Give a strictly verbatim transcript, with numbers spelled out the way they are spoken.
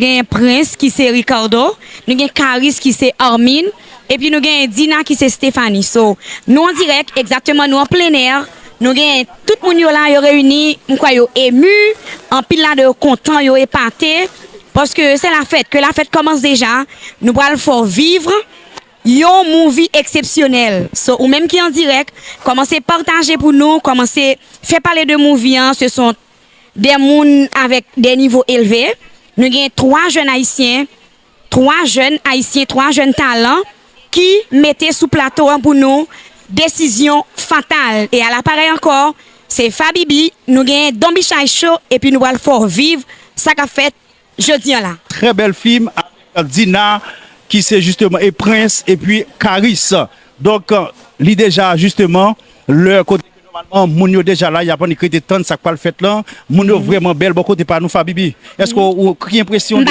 Gen Prince ki se Ricardo, nou gen Caris ki se Armin, epi nou gen Dina ki se Stephanie. So, nou an dirèk, egzakteman, nou an plenè, nou gen tout moun yo la, yo reyini, m kwè yo emu, anpil ladan yo kontan, yo epate, paske se la fèt, ke la fèt kòmanse deja, nou pral fè w viv yon movie eksepsyonèl. So, ou menm ki an dirèk, kòmanse pataje pou nou, kòmanse fè pale de movie an, se son de moun avèk de nivo elve. Nou gen twa jèn ayisyen, twa jèn ayisyen, twa jèn talan ki mete sou plato an pou nou Desizyon Fatal. E a la parèy ankò, se Fabibi, nou gen Don Bichay Show, epi nou pral fè w viv sa k ap fèt jodi an la. Trè bèl fim avèk Dina ki se jisteman e Prince epi Caris. Donk li deja jisteman lè kote ke nòmalman moun yo deja la, y ap annik rete tann sa k pral fèt lan. Moun yo vrèman bèl bò kote pa nou. Fabibi, èske ou ki enpresyon ou